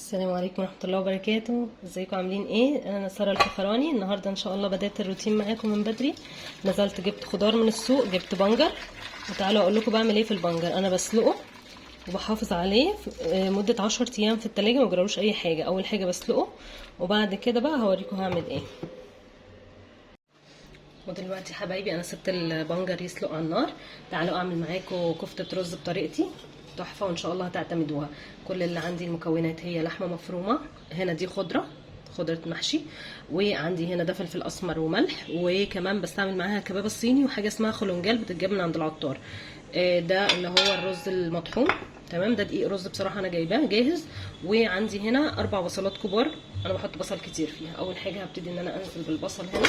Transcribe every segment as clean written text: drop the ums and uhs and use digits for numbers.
السلام عليكم ورحمة الله وبركاته. ازيكم عاملين ايه؟ انا سارة الفخراني. النهاردة ان شاء الله بدأت الروتين معاكم من بدري. نزلت جبت خضار من السوق، جبت بنجر، وتعالوا اقول لكم بعمل ايه في البنجر. انا بسلقه وبحافظ عليه مدة 10 ايام في التلاجة، ما جرالوش اي حاجة. اول حاجة بسلقه، وبعد كده بقى هوريكم هعمل ايه. ودلوقتي حبايبي انا سبت البنجر يسلق على النار. تعالوا اعمل معاكم كفتة رز بطريقتي تحفة، وان شاء الله هتعتمدوها. كل اللي عندي المكونات هي لحمة مفرومة، هنا دي خضرة محشي، وعندي هنا ده فلفل اسمر وملح، وكمان بستعمل معاها كباب الصيني وحاجة اسمها خلنجال بتتجاب من عند العطار. ده اللي هو الرز المطحون، تمام. ده دقيق رز بصراحة انا جايباه جاهز. وعندي هنا 4 بصلات كبار، انا بحط بصل كتير فيها. اول حاجة هبتدي ان انا انزل بالبصل هنا،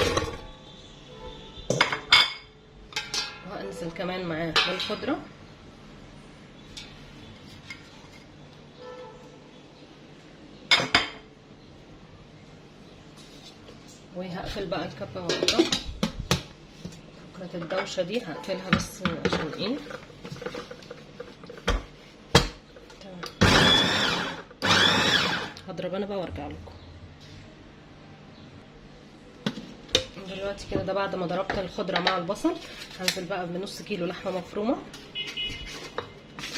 وهنزل كمان معاه بالخضرة. وهقفل بقى الكبة واضرب. فكرة الدوشة دي هقفلها بس عشان ايه. تمام، هضرب انا بقى وارجع لكم دلوقتي كده. ده بعد ما ضربت الخضرة مع البصل، هنزل بقى بنص كيلو لحمة مفرومة،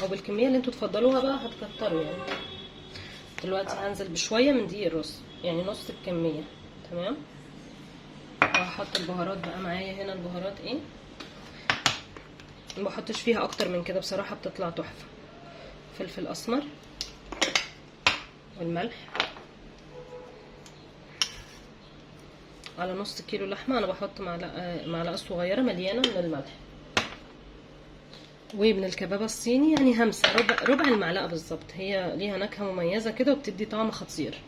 او بالكمية اللي انتوا تفضلوها بقى، هتكتروا يعني. دلوقتي هنزل بشوية من دقيق الرز، يعني نص الكمية، تمام. وهحط البهارات بقى معايا هنا. البهارات ايه؟ ما بحطش فيها اكتر من كده بصراحة، بتطلع تحفة. فلفل اسمر والملح على نص كيلو لحمة. انا بحط معلقة صغيرة مليانة من الملح، ومن الكبابة الصيني يعني همسة ربع المعلقة بالظبط. هي ليها نكهة مميزة كده وبتدي طعم خطير.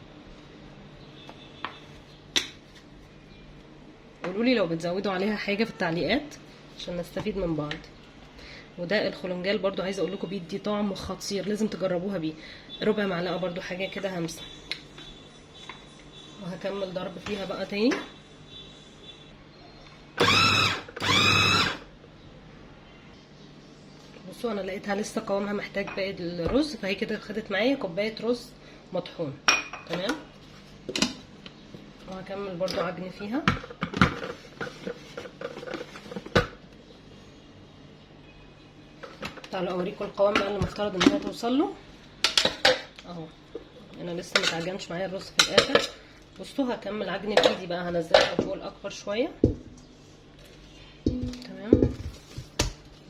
قولولي لو بتزودوا عليها حاجة في التعليقات عشان نستفيد من بعض. وده الخلنجال برضو عايزة اقول لكم بيدي طعم خطير، لازم تجربوها بيه. ربع معلقة برضو حاجة كده همسة. وهكمل ضرب فيها بقى تاني. بصوا انا لقيتها لسه قوامها محتاج باقي الرز، فهي كده خدت معايا كوباية رز مطحون، تمام. وهكمل برضو عجن فيها. تعالوا اوريكم القوام بقى اللي المفترض ان هي توصل له اهو. انا لسه ما اتعجنش معايا الرز في الاخر. بصوا هكمل عجن بايدي بقى، هنزلها فوق الاكبر شوية، تمام.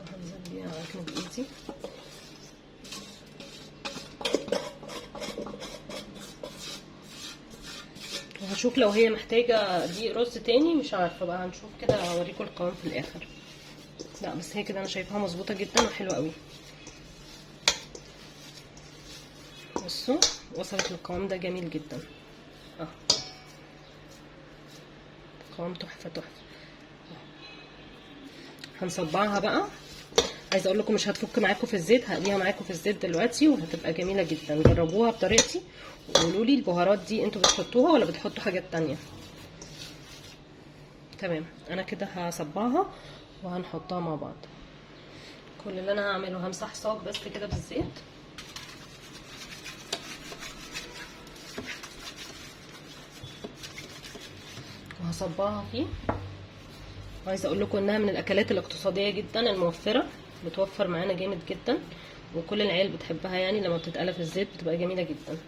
وهنزل بيها عجن بايدي. وهشوف لو هي محتاجه دقيق رز تاني، مش عارفه بقى، هنشوف كده، هوريكم القوام في الاخر. لا بس هي كده انا شايفاها مظبوطة جدا وحلوه قوي. بصوا وصلت للقوام ده جميل جدا اهو، قوام تحفة تحفة. هنصبعها بقى. عايزه اقول لكم مش هتفك معاكم في الزيت، هقليها معاكم في الزيت دلوقتي وهتبقى جميلة جدا. جربوها بطريقتي وقولوا لي البهارات دي انتوا بتحطوها ولا بتحطوا حاجات تانية. تمام، انا كده هصبعها وهنحطها مع بعض. كل اللي انا هعمله همسح صاج بس كده بالزيت. وهصبعها فيه. عايزه اقول لكم انها من الاكلات الاقتصادية جدا الموفره، بتوفر معانا جامد جدا، وكل العيال بتحبها يعني. لما بتتقلى في الزيت بتبقى جميلة جدا.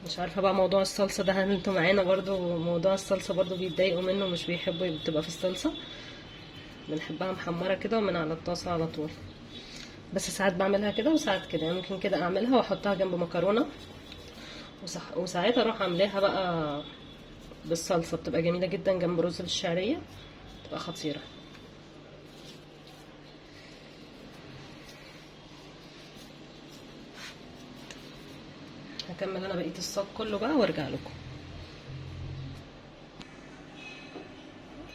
مش عارفه بقى موضوع الصلصه ده هل انتوا معانا برضو؟ موضوع الصلصه برضو بيتضايقوا منه، مش بيحبوا بتبقى في الصلصه. بنحبها محمرة كده ومن على الطاسه على طول. بس ساعات بعملها كده وساعات كده، يعني ممكن كده اعملها واحطها جنب مكرونه، وساعات اروح اعملها بقى بالصلصه، بتبقى جميلة جدا جنب رز بالشعريه، بتبقى خطيرة. هكمل انا بقية الصاج كله بقى وارجع لكم.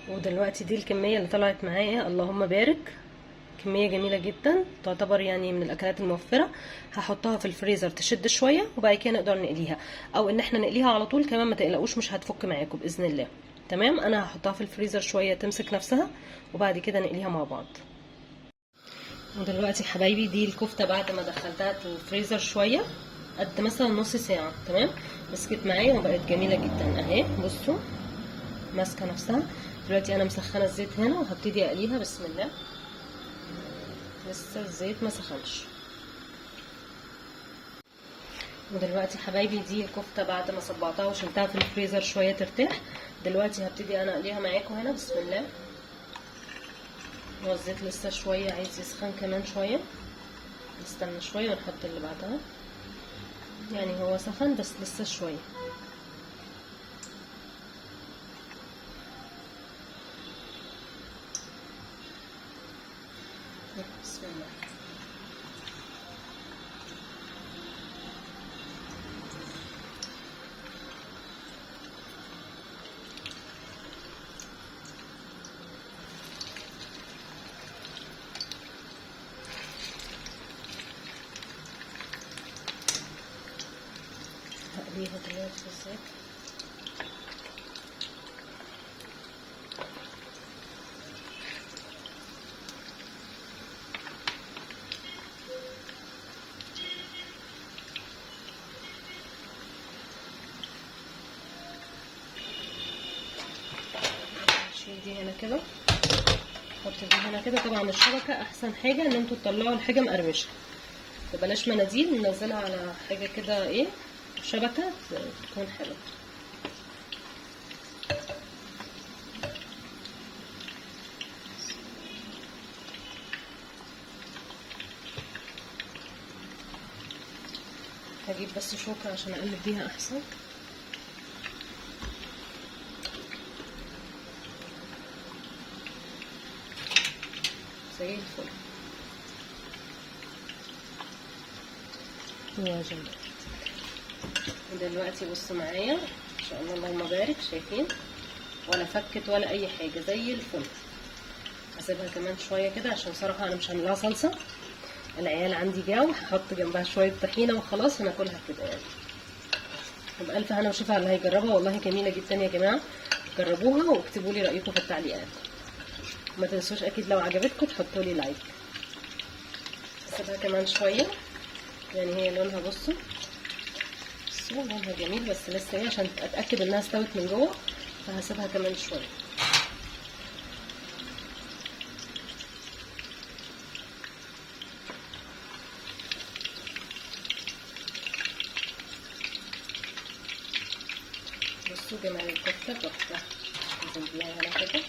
ودلوقتي دي الكمية اللي طلعت معايا، اللهم بارك، كمية جميلة جدا، تعتبر يعني من الاكلات الموفره. هحطها في الفريزر تشد شوية، وبعد كده نقدر نقليها، او ان احنا نقليها على طول كمان، ما تقلقوش مش هتفك معاكم باذن الله. تمام، انا هحطها في الفريزر شوية تمسك نفسها، وبعد كده نقليها مع بعض. ودلوقتي حبايبي دي الكفتة بعد ما دخلتها في الفريزر شوية، قد مثلا نص ساعة، تمام. مسكت معايا وبقت جميلة جدا اهي، بصوا ماسكه نفسها. دلوقتي انا مسخنه الزيت هنا وهبتدي اقليها. بسم الله، لسه الزيت ما سخنش. ودلوقتي حبايبي دي الكفتة بعد ما صبعتها وشلتها في الفريزر شوية ترتاح، دلوقتي هبتدي انا اقليها معاكم هنا. بسم الله. هو الزيت لسه شوية عايز يسخن كمان شوية، نستنى شوية ونحط اللي بعدها. يعني هو سخن بس لسه شوية. بسم الله. هقليها دلوقتي في الزيت. شيل دي هنا كده، حط دي هنا كده. طبعا الشبكة احسن حاجة ان انتوا تطلعوا الحاجة مقرمشه، فبلاش مناديل، ننزلها على حاجة كده ايه شبكة تكون حلوة. هجيب بس شوكه عشان اقلب بيها احسن. زي الفل يا جماعة. دلوقتي بصوا معايا ان شاء الله، اللهم بارك، شايفين ولا فكت ولا اي حاجة، زي الفل. هسيبها كمان شوية كده عشان صراحة انا مش هعملها صلصه، العيال عندي جاوا، هحط جنبها شوية طحينه وخلاص هناكلها كده يعني. وبألف هنا وشفا على اللي هيجربها، والله جميلة جدا يا جماعة، جربوها واكتبوا لي رايكم في التعليقات. ما تنسوش اكيد لو عجبتكم تحطوا لي like. هسيبها كمان شوية، يعني هي لونها بصوا لونها جميل، بس لسه ايه عشان اتاكد انها استوت من جوه، فهسيبها كمان شوية. بصوا جمال الكفتة تحفة. ننزل بيها هنا كده.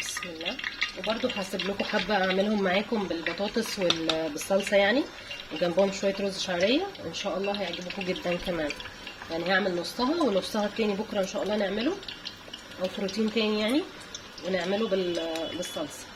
بسم الله. وبرده هسيب لكم حبه اعملهم معاكم بالبطاطس وبالصلصه يعني، وجنبهم شوية رز شعرية، ان شاء الله هيعجبكم جدا كمان. يعني هعمل نصها ونصها التاني بكره ان شاء الله نعمله، او بروتين تاني يعني، ونعمله بالصلصه.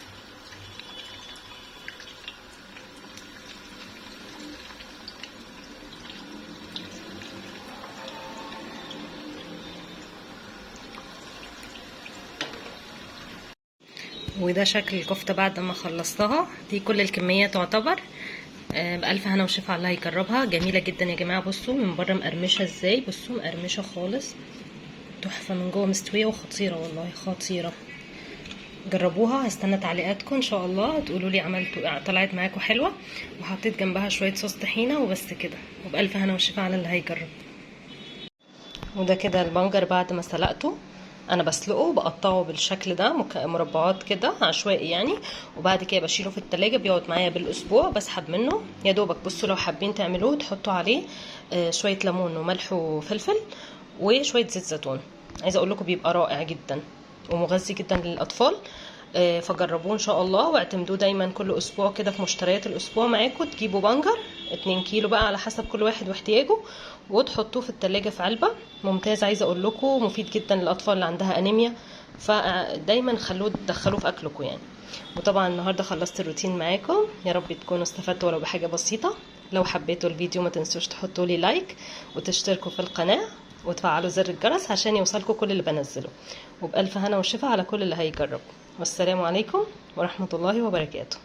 وده شكل الكفتة بعد ما خلصتها، دي كل الكمية تعتبر. بألف هنا وشفا على اللي هيجربها، جميلة جدا يا جماعة. بصوا من بره مقرمشه ازاي، بصوا مقرمشه خالص، تحفة من جوه، مستوية وخطيرة والله خطيرة. جربوها، هستنى تعليقاتكم ان شاء الله، تقولوا لي عملتوا طلعت معاكم حلوة. وحطيت جنبها شوية صوص طحينه وبس كده. وبألف هنا وشفا على اللي هيجرب. وده كده البنجر بعد ما سلقته، انا بسلقه بقطعه بالشكل ده مربعات كده عشوائي يعني، وبعد كده بشيله في التلاجة، بيقعد معايا بالاسبوع، بسحب منه يا دوبك. بصوا لو حابين تعملوه تحطوا عليه شوية ليمون وملح وفلفل وشوية زيت زيتون. عايزه اقول لكم بيبقى رائع جدا ومغذي جدا للاطفال، فجربوه ان شاء الله واعتمدوه دايما كل اسبوع كده في مشتريات الاسبوع معاكم. تجيبوا بنجر 2 كيلو بقى على حسب كل واحد واحتياجه، وتحطوه في التلاجة في علبة. ممتاز، عايزه اقول لكم مفيد جدا للاطفال اللي عندها انيميا، فدايما خلوه تدخلوه في اكلكم يعني. وطبعا النهارده خلصت الروتين معاكم، يا رب تكونوا استفدتوا ولو بحاجة بسيطة. لو حبيتوا الفيديو ما تنسوش تحطوا لي like وتشتركوا في القناة وتفعلوا زر الجرس عشان يوصلكم كل اللي بنزله. وبألف هنا وشفا على كل اللي هيجربوا. والسلام عليكم ورحمة الله وبركاته.